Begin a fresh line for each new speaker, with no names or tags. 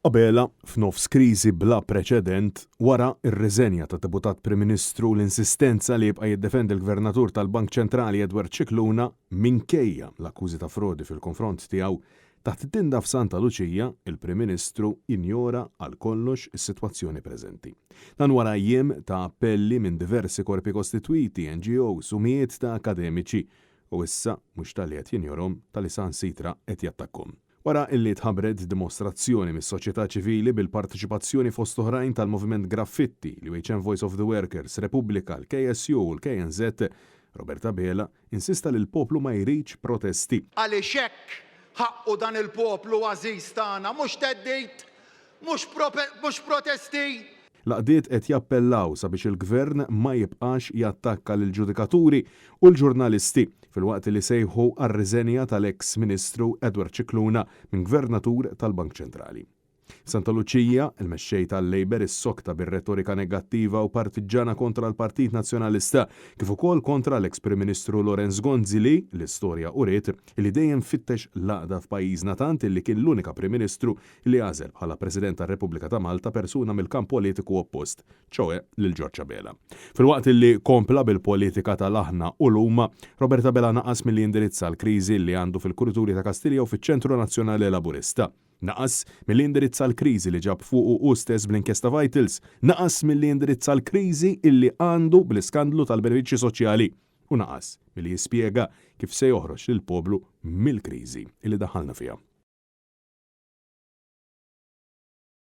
Abela, f'nofs kriżi bla preċedent, wara r-riżenja tad-Deputat Prim Ministru u l-insistenza li jibqa' jiddefendi l-Gvernatur tal-Bank Ċentrali Edward Scicluna minkejja l-akkużi ta' frodi fil-konfront tiegħu, taħt it-tinda f'Santa Luċija, il-Prim Ministru injora għal kollox is-sitwazzjoni preżenti. Dan wara jiem ta' appelli minn diversi korpi kostitwiti, NGOs u mijiet ta' akademiċi u issa mhux talli qed jinjorhom talli saħansitra qed jattakkhom. Wara illi tħabbret dimostrazzjoni mis-soċjetà ċivili bil-parteċipazzjoni fost oħrajn tal-Moviment Graffitti, l-UHM Voice of the Workers, Repubblika, l-KSU u l-KNŻ, Robert Abela insista li l-poplu ma jridx protesti.
Għaliex hekk ħaqqu dan il-poplu għażiż tagħna, mhux theddid, Mhux protesti!
L-għaqdiet qed jappellaw sabiex il-Gvern ma jibqax jattakka lill-ġudikaturi u l-ġurnalisti, filwaqt li sejħu għar-riżenja tal-eks Ministru Edward Scicluna minn Gvernatur tal-Bank Ċentrali. F'Santa Luċija, il-Mexxej tal-Labour issokta bir-retorika negattiva u partiġġana kontra l-Partit Nazzjonalista, kif ukoll kontra l-eks Prim Ministru Lawrence Gonzi li, l-istorja uriet, li dejjem fittex l-għaqda f'pajjiżna tant illi kien l-unika Prim Ministru li għażel bħala President tar-Repubblika ta' Malta persuna mill-kamp politiku oppost, ċoe lil Ġorġ Abela. Filwaqt li kompla bil-politika tal-aħna u l-huma, Robert Abela naqas milli jindirizza l-kriżi li għandu fil-kurituri ta' Kastilja u fiċ-Ċentru Nazzjonali Laburista. Naqas milli jindirizza l-kriżi li ġab fuqu hu stess bl-inkjesta Vitals. Naqas milli jindirizza l-kriżi illi għandu bl-iskandlu tal-benefiċċji soċjali. U naqas milli jispjega kif se joħroġ lill-poplu mill-kriżi illi daħħalna fiha.